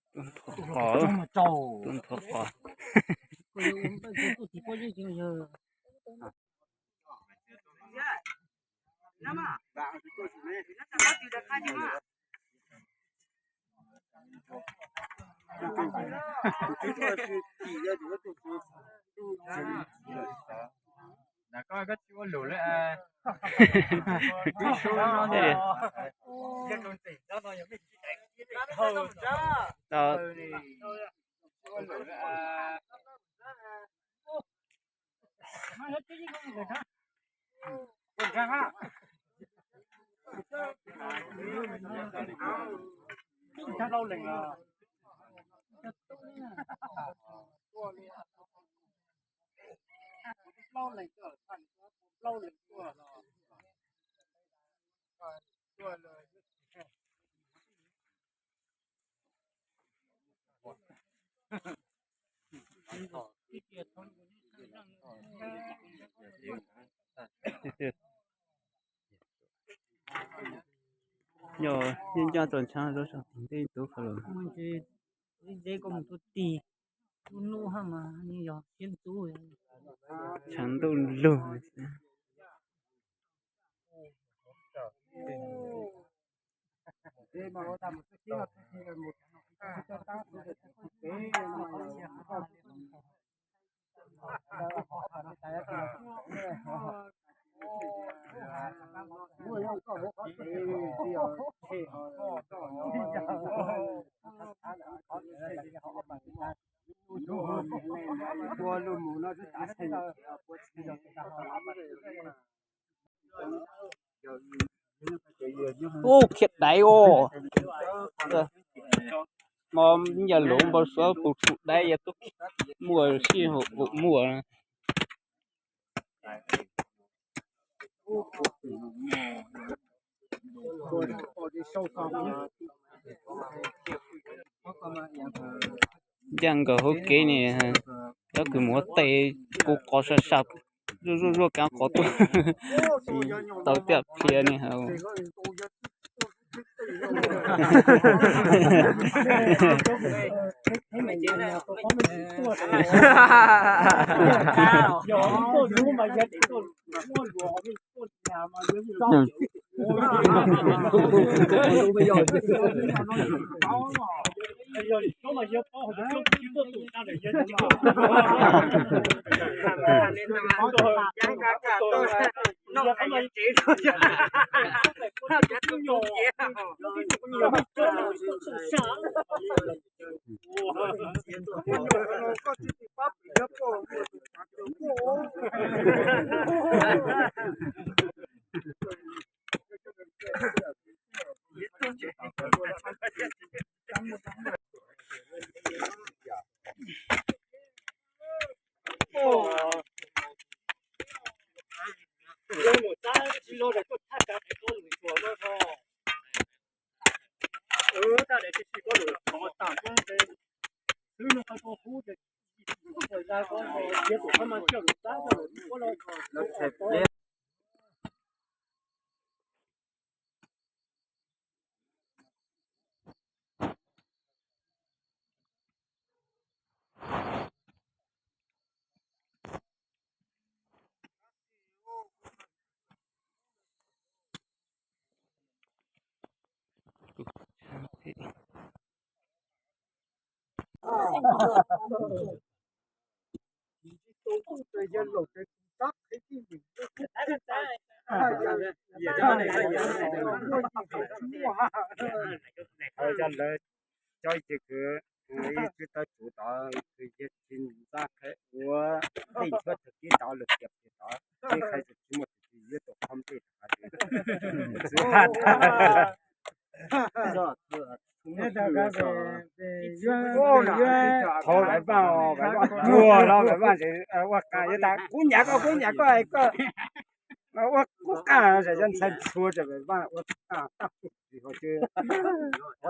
Tuaj nthuav qhov, tuaj nthuav qhov. Nyob nyob tau ntshab zaub tsaus ntuj ntub qhov lawm. Tshav ntuj lug. Ub, khiav daiv os. Mo yog luv npau suav puv tsum daiv yog tub muaj sij hawm ua muaj. Ncaj nkawd hauv kev ne, cov kws mus ua teb kuv qos sab sab, zuaj zuaj zuaj kab qos tuaj, tau tiaj pliav ne. Cov lawv cov yawg kws tsis tau tsum tod, kws yawg tsis ntxaj qhia ua, tej tshuab tag kis tod lawm tias tod, tsis qhia tsis muaj tus yuav tau qhov nplej rau. Thov Vaiv Vaaj, Vaiv Vaaj tuag los Vaiv Vaaj ua qaa, yuav tas kuv nyam koj, kuv nyam koj es koj ua kuv qaaj, yog ntxhais ntxhua ces Vaiv Vaaj ua qaaj tag, qhov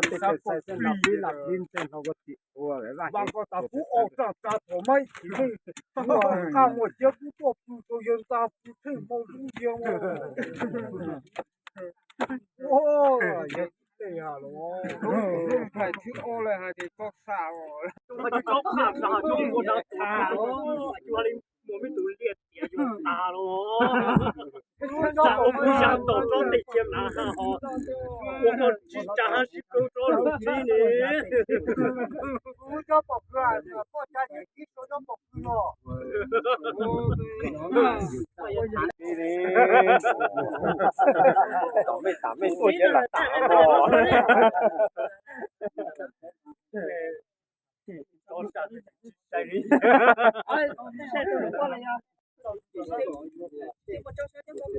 tej txhais xwb no pib laj pib ntxeeg no ua tim ua Vaiv Vaaj ces kuv ua tsaaj tsa tom mab ib chim neej, muaj qaaj muaj ciab kub tuaj pw rau yawg ntxa pw theej hmo dub yawg. Yog tej ha los thib ob lawm hais tias txhob xav os. Ua me tus liaj tias yuav tas los, ua kuv ya ntaus tsob nteg cia nav ha ho, ua koj tsis tsa hab sib kaub tsob lug tib ne. Tom mej tas mej tuaj ces lam tas os.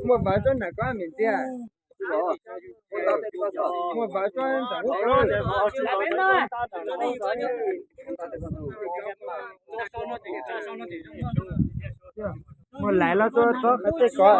Muaj Vaiv tsob nam koj me ntxiag. Muaj Vaiv tsob ntawm lub Muaj Laiv los txog txog qhov tej kov